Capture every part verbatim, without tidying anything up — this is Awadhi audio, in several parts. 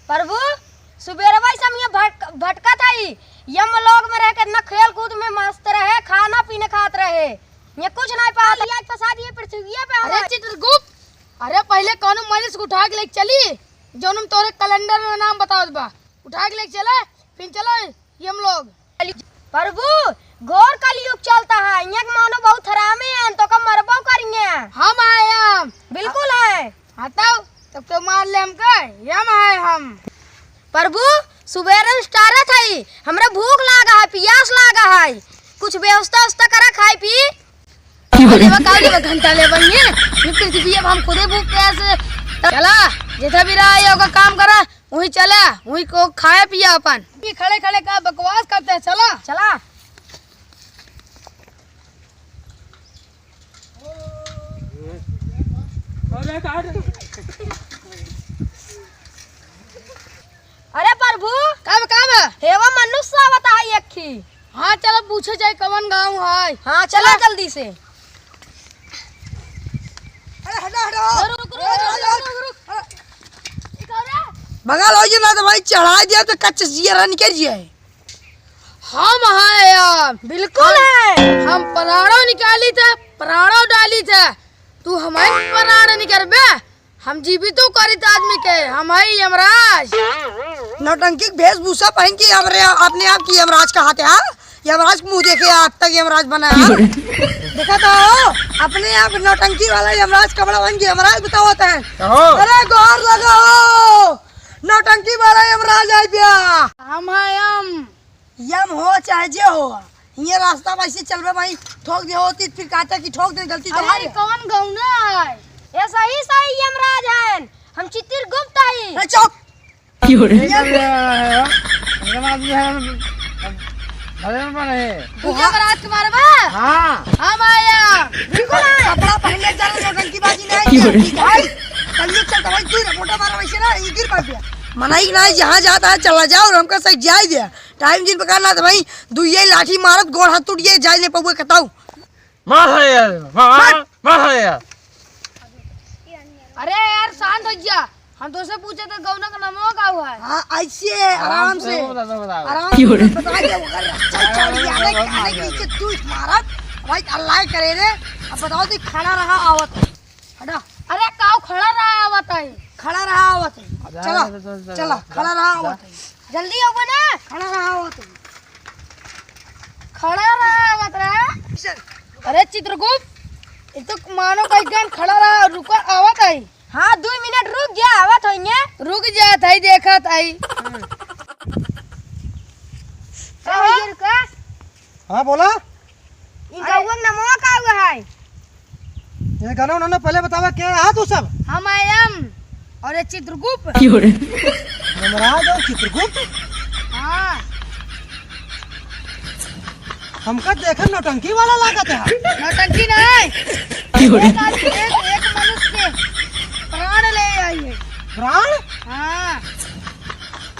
प्रभु, सुबेरवा से हम ये भटक-, भटकत हई। यम लोक में रह के इतना खेल कूद में मस्त रहे, खाना पीना खात रहे। ये कुछ नहीं पात। आज फंसा दिए पृथ्वी पे अरे हमारे। चित्रगुप्त, अरे पहिले कौनो मनुष्य को उठा के लेके चली, जौन हम तोरे कैलेंडर में नाम बतावत बा। उठा के लेके चले, फिर चलो यम लोक। प्रभु, घोर कलयुग चलता है, यहाँ के मानव बहुत हरामी हैं, तो का मरबो करिए। हम आए हम। बिल्कुल है। हाँ तब, तब तो मार ले हमके, यम है हम। प्रभु, सुबेरे से टारत हई, हमरा भूख लागा है, पियास लागा है, कुछ व्यवस्था उवस्था करा खाए पी। लेबा का लेबा, घंटा लेबा ये, ये पृथ्वी अब हम खुदे भूख प्यास से। चला, जेठा भी रहा ये ओकर काम करा, वहीं चला, वहीं को खाए पिया अपन। ये खड़े खड़े का बकवास करते हैं, चला। चला। अरे प्रभु, कब, कब? हेवा मनुष्य आवत है एक ही। हाँ, चलो पूछे जाए कवन गाँव है। हाँ, चला चला। जल्दी से। अरे हटा, हटा। रुक, रुक, रुक, रुक, रुक, रुक। अरे। बगल हो जी ना तो भाई चढ़ा दिया तो कच्चा जिया रह निकल जिया है। हम हैं यार। बिल्कुल हम, है। हम प्राणों निकाली थे, प्राणों डाली थे। तू हमारे प्राण निकलबे? हम जीवितो करित आदमी के, हम हई यमराज। नौटंकी के वेशभूषा पहन के हमरे, अपने आप की यमराज कहाते हैं? यमराज के मुंह देखे आज तक यमराज बना है? देखा तो, अपने आप नौटंकी वाला यमराज कपड़ा पहन के यमराज बतावत है। कहो। अरे गोहार लगाओ, नौटंकी वाला यमराज आई गया। हम हैं यम। यम हो चाहे जे हो, हिये रास्ता में ऐसे चलबे भाई, ठोक दे होती, फिर कहता कि ठोक दे, गलती तो अरे, हमारी। कौन गौना है? ये सही सही यमराज हैं, हम चित्रगुप्त हई। ए, चुप। क्यों रे? ये हम, हम, हम, हम, हम, हम, हम, हम, तू यमराज के मारबा? हाँ। हम आया। बिल्कुल है। कपड़ा पहन ले चल, नौटंकी बाजी नहीं क्यों रे? की भाई। कल चल तो भाई, तू रे, मोटा मारा वैसे ना, ये गिर पड़ गया। मनाई नहीं, जहाँ जाता है चला जाओ और हमका सही जाए दिया। टाइम जिन प्रकार ना तो भाई, दुइये लाठी मारत गोड़ हाथ टूट गए, जाए ले पौवे कताऊ। मार है यार, मार, मार। मार है यार। अरे यार शांत हो जा, हम तोसे पूछे तो गौना का नामो का हुआ है? हाँ, ऐसे है, आराम आराम से, से। बता, बता, बता। आराम से क्यों रे? बता दे, अगर चल, चल, ये आने, आने के पीछे तू मारत, भाई अल्लाह करे रे। अब बताओ तो खड़ा रहा आवत है। हटा। अरे काऊ खड़ा रहा आवत है। खड़ा रहा आवत है। जा, चला, जा, जा, जा, चला, जा, खड़ा रहा जा। आवत है। जल्दी आओ ना। खड़ा रहा आवत है। खड़ा रहा आवत रहा। चल। अरे चित्रगुप्त, ये तो मानो कहीं गन खड़ा रहा, रुका आवत है। हाँ, दो मिनट रुक जा, आवत होइए। रुक जात है, देखत है। हाँ। का भैया रुका? हाँ, बोला। इनका अरे। वो नमवा का हुआ है? ये गाना उन्होंने पहले बतावा, क्या है तू सब? हम I am और ये चित्रगुप्त। क्यों रे? यमराज और चित्रगुप्त? हाँ। हमका देखे नौटंकी वाला लागत है। नौटंकी नहीं। क्यों रे? एक आदमी, एक, एक मनुष्य के प्राण ले आई है। प्राण? हाँ।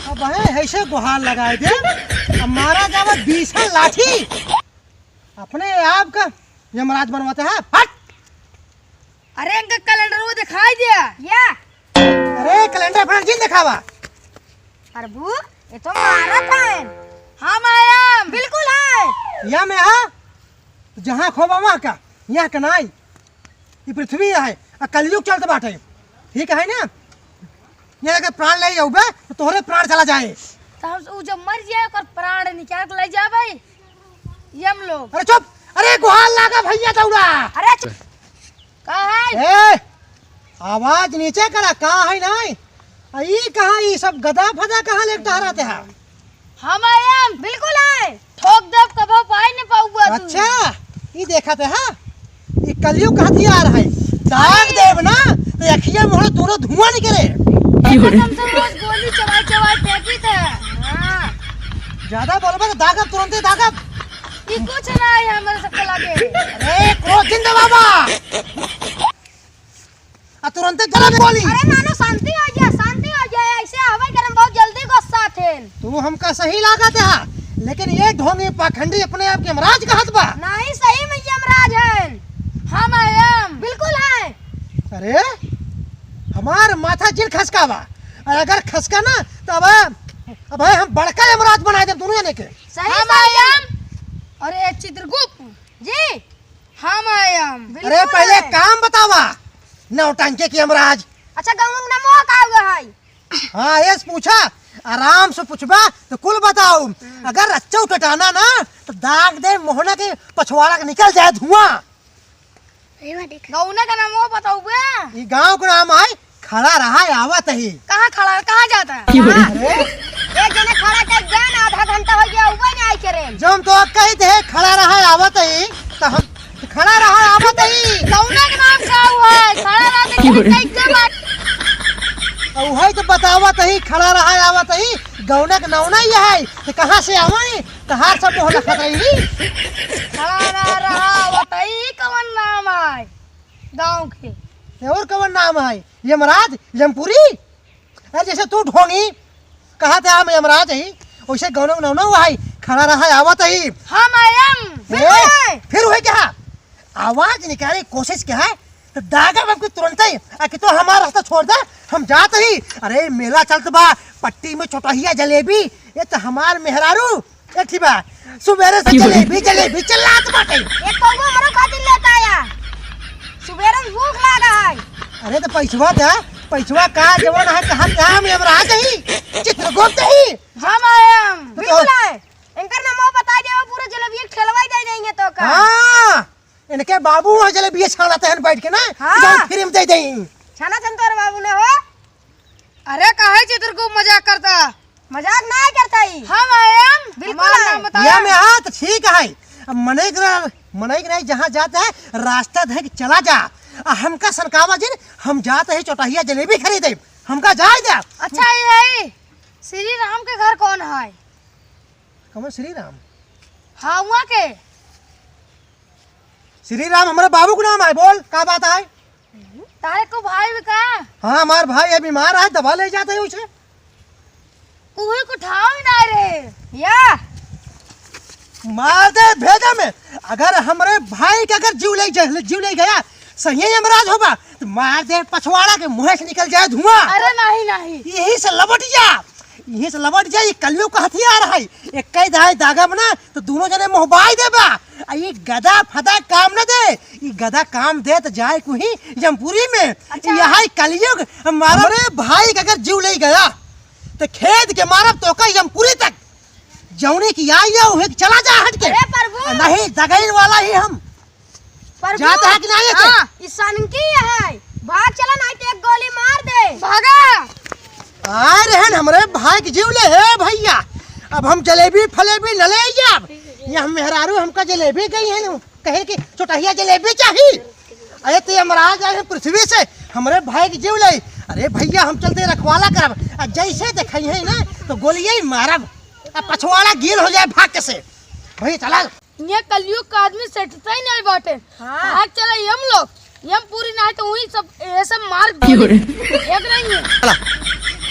अब है ऐसे गुहार लगाए दे, अब मारा जावा बीसा लाठी। अपने आप का यमराज बनवाते हैं, हट! अरे इनका कैलेंडर वो दिखाई दिया, या? अरे कैलेंडर अपना जिन दिखावा। प्रभु, ये तो मारत है। हम I am। बिल्कुल है। या मैं हाँ? जहाँ खोबा वहाँ का, यहाँ का नाई। ये पृथ्वी है, आ कलयुग चलत बाटे। ठीक है ना? ये अगर प्राण ले जाऊबे, तो तोहरे प्राण चला जाए। तो हम उ जब मर जाए, ओकर प्राण निकाल के ले जाबे, यम लोग। अरे चुप! अरे गुहार लागा भैया दौड़ा। अरे चुप! का है? ए, आवाज नीचे करा, का है नहीं? आ ई कहाँ, ई सब गदा फदा कहाँ लेके टहराते हैं? हम I am। बिल्कुल है। ठोक देब, कबो पाई न पाऊबा तू। अच्छा, ई देखत है, हाँ? ई कलयुग का हथियार है। दाग देब ना, तो अखिया मुहरे दोनों धुआं निकले। एकर कम से कम रोज गोली चबाई चबाई फेंकी थे। हाँ। ज्यादा बोलबे तो दागब, तुरंते दागब। ई कुछ ना है हमारे सबके लागे। अरे, क्रोध जिंदा बाबा। आ तुरंते गला में बोली। अरे मानो शांति हो गया, शांति हो गया, ऐसे हवा गरम बहुत जल्दी गुस्सा थे। तू हमका सही लागत है, लेकिन ये ढोंगी पाखंडी अपने आप के यमराज कहत बा। नहीं, सही में यमराज हैं। हम I am। बिल्कुल हैं। अरे, हमार माथा जिन खसकावा, और अगर खसका ना, तो अब, अब हम बड़का यमराज बनाइ देब दुनो जने के। सही, हाँ, सही। मैम। अरे चित्रगुप्त जी। हाँ मैम। अरे बिल्कुल पहले है। काम बतावा, नौटंकी के यमराज। अच्छा, गाँव में नमो का हुआ है? हाँ, एस पूछा, आराम से पूछबा तो कुल बताऊ। हम्म। अगर रच्चौ टटाना ना, तो दाग दे मोहना के पछवाड़ा के निकल जाए धुआं। गौना का नाम वो बताऊ बे? ई गाँव के नाम है खड़ा रहा आवत ही। कहाँ खड़ा, कहाँ जाता है? क्यों रे? हाँ? अरे? एक जने खड़ा कर गया ना, आधा घंटा हो गया, उबे नहीं आई करे। जो हम तो कही थे खड़ा रहा आवत ही, तो हम खड़ा रहा आवत ही। गौना के नाम का हुआ है? खड़ा रहा तो क्यों रे? कैसे बात? और वही तो बतावत ही, खड़ा रहा आवत ही, गौना के नौना ही है, तो कहाँ से आवे? तहार सब मोह लखत रही। खड़ा रहा, रहा आवत ही, कवन नाम है गाँव के? ये और कवन नाम है? यमराज, यमपुरी? अरे जैसे तू ढोंगी, कहा था हम यमराज ही, वैसे गौना के नौना हुआ है, खड़ा रहा आवत ही। हाँ मैम, ए, बिल्कुल है। फिर हुए क्या? आवाज निकाले कोशिश क्या है? तो दागा बाप के तुरंत ही, आ कि तो हमारा रास्ता छोड़ दे, हम जात ही। अरे मेला चलत बा, पट्टी में चोटहिया जलेबी, ये तो हमार मेहरारू, एक ही बा, सुबेरे से अच्छा। जलेबी, जलेबी चिल्लात बाटे। एक कौवा हमरो खातिर लेता आया, सुबेरे में भूख लागा है। अरे तो पैसवा दे, पैसवा का जवन है, कहाँ, कहाँ में हम रहा जाई? चित्रगुप्त ही। हाँ मैम, तो बिल्कुल है। इनकर नाम बता दे, वो पूरा जलेबी ठेलवा ही दे देंगे तो का। हाँ। इनके बाबू वहाँ जलेबिया छानत हैं बैठ के ना, हाँ। जौन फ्री में दे देई। छानत हैं तोर बाबू ने हो। अरे काहे चित्रगुप्त मजाक करता? मजाक ना करता ही। हाँ मैम, बिल्कुल हमार है। नाम बताया। या में हाँ तो ठीक है। अब मनई के ना, मनई के ना जहाँ जाता है रास्ता धर के चला जा। आ हमका सनकावा जिन, हम जाते हैं चौटहिया जलेबी खरीदे, हमका जाए दे। अच्छा ये है, श्री राम के घर कौन है? कौन श्री राम? हाँ वहाँ के। श्री राम हमारे बाबू के नाम है, बोल का बात है? तारे को भाई भी का? हाँ हमार भाई है, बीमार है, दवा ले जाते हैं उसे। कोई को ठाव ही ना रे। या मार दे भेजा में। अगर हमरे भाई के अगर जीव ले जा-, जीव ले गया, सही यमराज होबा, तो मार दे पछवाड़ा के मुँह से निकल जाए धुआं। अरे नहीं, नहीं। यही से लपट जा, यही से लपट जा, ये कलयुग का हथियार है। एक कई दाए दागा बना, तो दोनों जने मोहबाई देबा। आ ये गदा फदा काम न दे, ये गदा काम दे तो जाए कुही यमपुरी में। अच्छा। यही कलयुग हमारा। हमरे भाई के अगर जीव ले गया, तो खेद के मारब तो का यमपुरी तक। जौने की आई है, वही चला जा हट के। अरे प्रभु। नहीं, दगइन वाला ही हम। प्रभु। जाता है कि नहीं है? हाँ। ई सनकी है। भाग चला, नहीं तो एक गोली मार दे। भागा। आए रहन हमरे भाई के जीव ले, हे भैया। अब हम जलेबी फलेबी न ले जाब। ये हम मेहरारू हमका जलेबी गई है न, कहे कि चोटहिया जलेबी चाही। अरे ते यमराज आए हैं पृथ्वी से, हमरे भाई के जीव ले। अरे भैया हम चलते रखवाला करब। आ जैसे देखई है ना तो गोलियां ही मारब। आ पछवाड़ा गिल हो जाए भाग से। भैया चला। ये कलयुग का आदमी सेटता ही नहीं बाटे। हाँ। भाग चला यम लोग, यमपुरी ना है तो वही सब, ये सब मार क्यों रे? फेंक रही है। चला।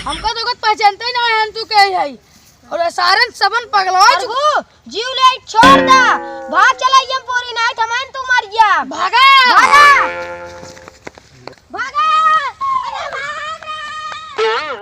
हमका तो पहचानते ही ना है, तू के है। और सारन सबन पगलवा चुका। प्रभु, जीव ले छोड़ दा। भाग चला यमपुरी ना है तो मैं तू मर गया। भागा। भागा।